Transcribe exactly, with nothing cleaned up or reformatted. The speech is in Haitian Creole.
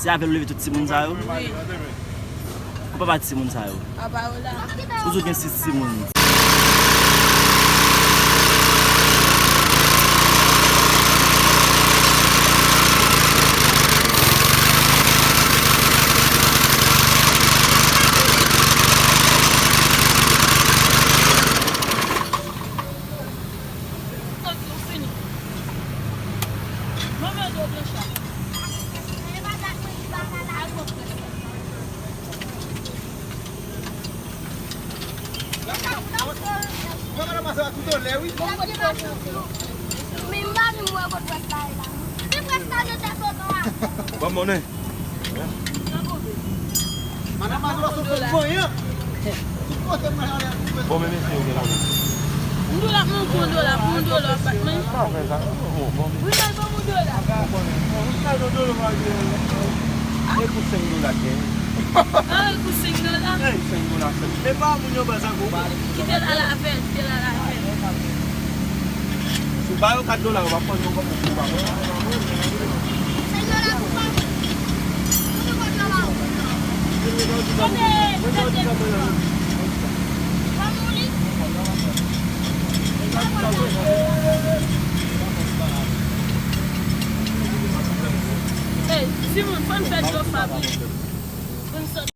Se avè l ou leve tout timoun sa yo? Wi. Ou papa timoun sa yo? Papa yo la. Ou di w gen sis timoun. Ban m monnen. Madan Mazo a sou fòm vanyan. Tout kote mwen ale, mwen. Bon, men mesye yo gen monnen. M di w l ap manke yon dola pou yon dola w pa t manje. Sa fè sa? Bon, bon. Wi, l al ban m yon dola. Ou konnen. Ou ka yon dola, ou pa gen. E pou senk dola gen. Ah, e pou senk dola. Ey, senk dola sèl. E pa moun yo ba zango. Kite l al avè l, kite l al avè l. Si w ba yo kat dola, yo p ap konn nou kòman pou w ba yo. Ey, timoun, fò n fè dlo fabrik. Pou n sot.